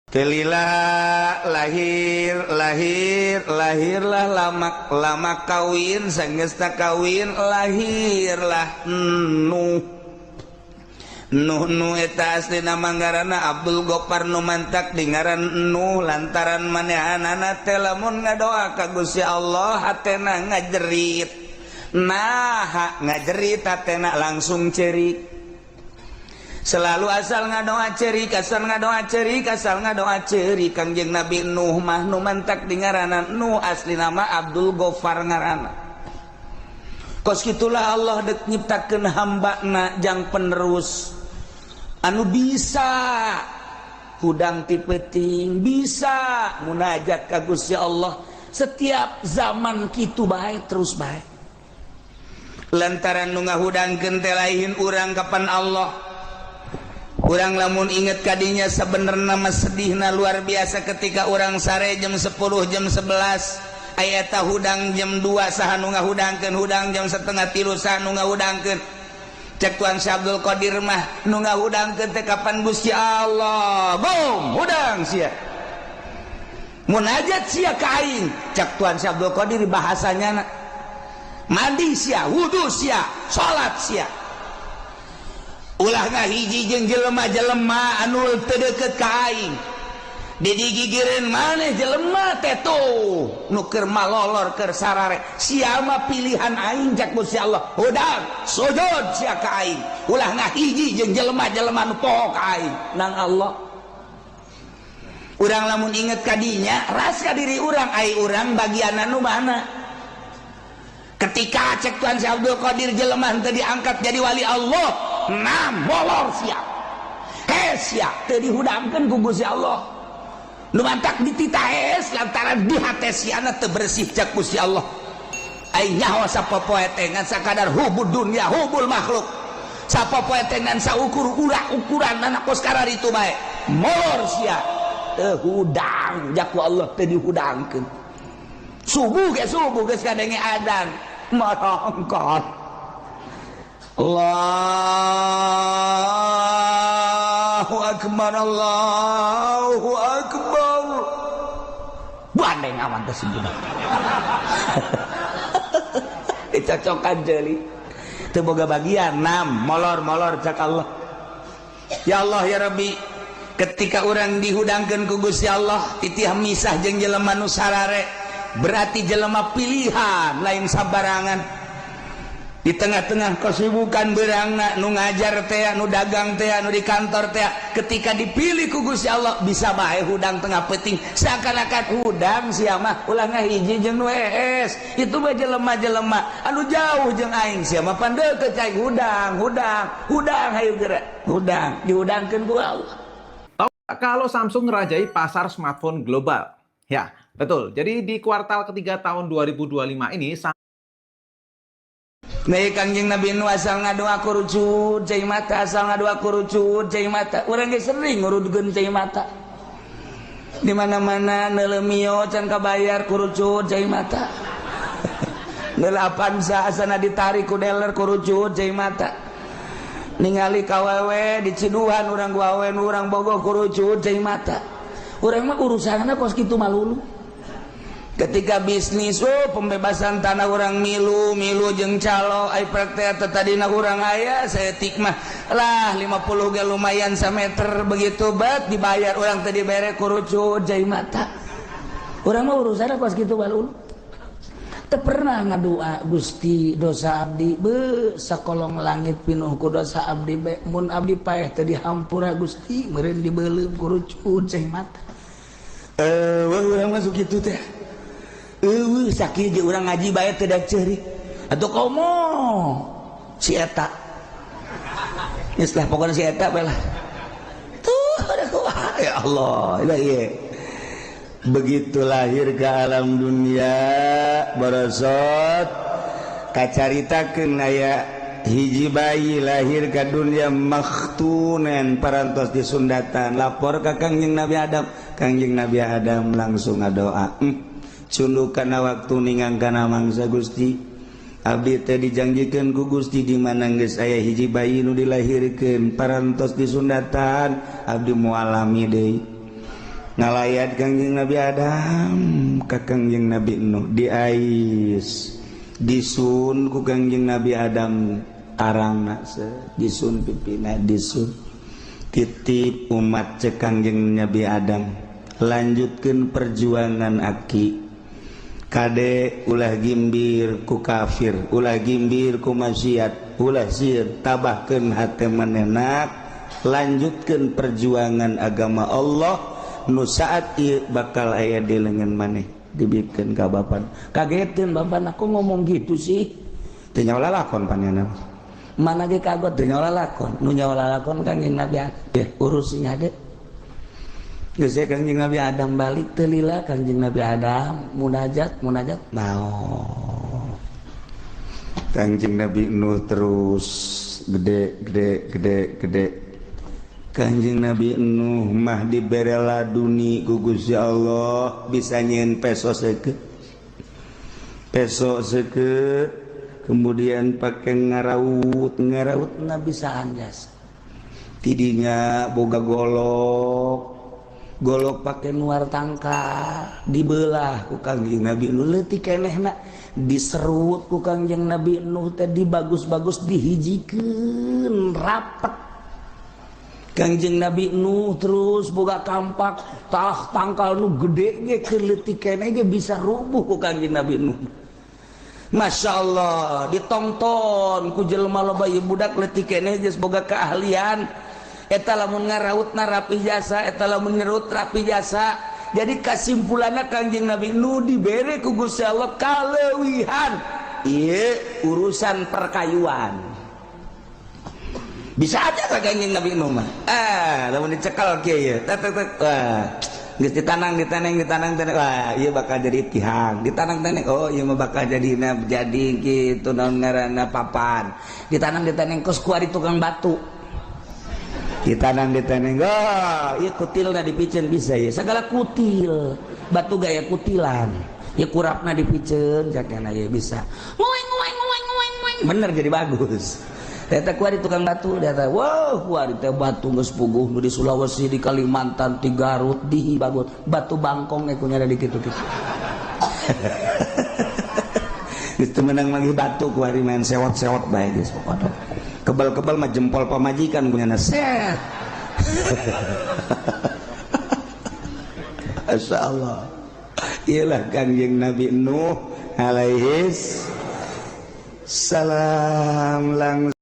Teu lila lahir, lahir, lahirlah Lamak. Lamak kawin, sanggeusna kawin lahirlah Nuh. Nuh, Nuh eta asli nama ngaranna Abdul Gopar, nu mantak di ngaran Nuh lantaran manehanana teh lamun ngadoa ka Gusti Allah hatena ngajerit. Nah, ngajerit hatena langsung cerik. Selalu asal ngadoa cerik, asal ngadoa cerik, asal ngadoa cerik. Kangjeng Nabi Nuh mah nu mantak di ngaranan Nuh, asli nama Abdul Gofar ngaranna. Kos kitulah Allah dek nyiptakeun hambana jang penerus anu bisa hudang ti peuting, bisa munajat ka Gusti Allah setiap zaman, kitu bae terus bae. Lantaran nu ngahudangkeun teh lain urang, kapan Allah. Urang lamun inget kadinya sebenarnya mah sedihna luar biasa ketika urang sare jam 10, jam 11, aya hudang jam 2, saha nu ngahudangkeun? Hudang jam 2.30, saha nu ngahudangkeun? Cek Tuan Syekh Abdul Qadir mah nu ngahudangkeun teh kapan Gusti Allah. Bom hudang sia, munajat sia ka aing, cek Tuan Syekh Abdul Qadir bahasanya. Mandi sia, wudu sia, salat sia, ulah ngahiji jeung jelema-jelema anu teu deukeut ka aing. Digigireun maneh jelema teh tuh nu keur malolor, keur sarare, sia mah pilihan aing, cek Gusti Allah. Hudang, sujud sia ka aing, ulah ngahiji jeung jelema-jelema nu poho ka aing. Nang Allah, urang lamun inget kadinya ras ka diri urang, ai urang bagian anu mana? Ketika cek Tuan Syekh Abdul Qadir jelema teu diangkat jadi wali Allah, nah molor sia, hees sia, teu dihudangkeun ku Gusti Allah. Nu mantak dititah hees lantaran di hate siana teu bersih, cek Gusti Allah. Ai nyaho sapopoe teh ngan sakadar hubud dunya, hubul makhluk. Sapopoe teh ngan saukur urak ukuran anak kos itu bae. Molor sia, teu hudang, jak ku Allah teu dihudangkeun. Subuh ge subuh geus kadenge adzan marongkot. Allahu akbar, Allahu akbar. Bandeng aman teh budak. Dicocokan jeli. Teu boga bagian nam molor-molor, cak Allah. Ya Allah, ya Rabbi, ketika orang dihudangkeun ku Gusti Allah titih misah jeung jelema nu sarare, berarti jelema pilihan, lain sabarangan. Di tengah-tengah kesibukan berangna, nu ngajar teh, nu dagang teh, nu di kantor teh, ketika dipilih ku Gusti Allah bisa bae hudang tengah peuting, seakan-akan hudang sia mah, ulah ngahiji jeung nu hees, itu mah jelema-jelema anu jauh jeung aing, sia mah pan deukeut cai, hudang, hudang, hudang, hayu geura hudang, dihudangkeun ku Allah. Tahu kalau Samsung ngerajai pasar smartphone global? Ya, betul. Jadi di kuartal ketiga tahun 2025 ini Nih Kangjeng Nabi nu asal ngadoa kurucut cai mata, asal ngadoa kurucut cai mata. Urang ge sering ngurudkeun cai mata. Di mana-mana neuleuh Mio can kabayar, kurucut cai mata. Neuleuh Avanza asana ditarik ku dealer, kurucut cai mata. Ningali kawewe diciduhan urang ku awewe nu urang bogoh, kurucut cai mata. Urang mah urusanna kos kitu malulu. Ketika bisnis, oh, pembebasan tanah urang milu milu jeung calo, ai praktek tadina urang aya saeutik mah lah, 50 ge lumayan sameter. Begitu bet dibayar, urang teu dibere, kurucut cai mata. Urang mah urusan kos kitu balulu. Teu pernah ngadua, "Gusti, dosa abdi be sakolong langit pinuh ku dosa abdi be, mun abdi paeh teu dihampura Gusti, meureun dibeuleum," kurucut cai mata. Eh, urang masuk kitu teh. Eueuh sakieu ge urang ngaji bae teu da ceurik. Atuh komo si eta. Geus lah, pokona si eta bae lah. Tuh ya Allah, ieu. Begitu lahir ke alam dunia, barosot kacaritakeun aya hiji bayi lahir ke dunia makhtunen, parantos disundatan. Lapor ka Kangjeng Nabi Adam. Kangjeng Nabi Adam langsung ngadoa, Cunduk kana waktu ningang kana mangsa, Gusti, abdi teh dijanjikeun ku Gusti di mana geus aya hiji bayi nu dilahirkeun parantos disundatan, abdi moal lami deui. Ngalayat Kangjeng Nabi Adam ka Kangjeng Nabi Nuh, diais, disun ku Kangjeng Nabi Adam arangna, disun pipina, disun. "Titip umat," cek Kangjeng Nabi Adam, "lanjutkan perjuangan aki. Kade, ulah gimbir ku kafir, ulah gimbir ku maksiat, ulah sir, tabahkeun hate manehna, lanjutkan perjuangan agama Allah nu saat ieu bakal aya di lengan maneh." Dibikeun ka bapak, kagetin bapak, "Aku ngomong gitu sih?" Teu nyaho lalakon panena mana ge, kagot teu nyaho lalakon. Nu nyaho lalakon Kangjeng Nabi Adam, urus hade. Geus, Kangjeng Nabi Adam balik teu lila. Kangjeng Nabi Adam munajat, munajat naon. Kangjeng Nabi Nuh terus gede, gede, gede, gede. Kanjeng Nabi Nuh mah dibere laduni ku Gusti Allah, bisa nyieun peso seukeut, peso seukeut, kemudian pakai ngaraut, ngaraut na bisa anjas. Tidinya boga golok, golok pakai nuar tangkal, dibelah ku Kangjeng Nabi Nuh, leutik kenehna diserut ku Kangjeng Nabi Nuh teh, dibagus-bagus, dihijikeun rapet. Kangjeng Nabi Nuh terus boga kampak, tah tangkal nu gede ge, keur leutik keneh ge bisa rubuh ku Kangjeng Nabi Nuh. Masya Allah, ditonton ku jelema loba. Ieu budak leutik keneh geus boga keahlian eta, lamun ngarautna rapi jasa, eta lamun nyerut rapi jasa. Jadi kasimpulanna, Kangjeng Nabi Nuh dibere ku Gusti Allah kaleuwihan ieu urusan perkayuan. Bisa aja ka Kangjeng Nabi Nuh mah. Ah, lamun dicekal kieu ye, tek tek tek, wah, geus ditanang, ditanang, ditanang, tanang, wah, ieu bakal jadi tihang. Ditanang tanang, oh, ieu mah bakal jadi jadi kitu, naon ngaranna, papan. Ditanang, ditanang, kos kuari tukang batu. Ditanang, ditanang, oh, ieu kutilna dipiceun bisa ya, segala kutil batu gaya kutilan ya, kurapna dipiceun jakana ya bisa ngueng ngueng ngueng ngueng ngueng, bener jadi bagus. Eta kuari tukang batu, dia, wow, kuari teh batu geus puguh nu di Sulawesi, di Kalimantan, di Garut, di bagus batu bangkong ge kunyana di kitu-kitu. Geus teu meunang manggih batu kuari, main sewot-sewot bae geus pokona. Kebal-kebal mah jempol pamajikan kunyana set. Masya Allah. Iyalah Kangjeng Nabi Nuh alaihis salam langsung.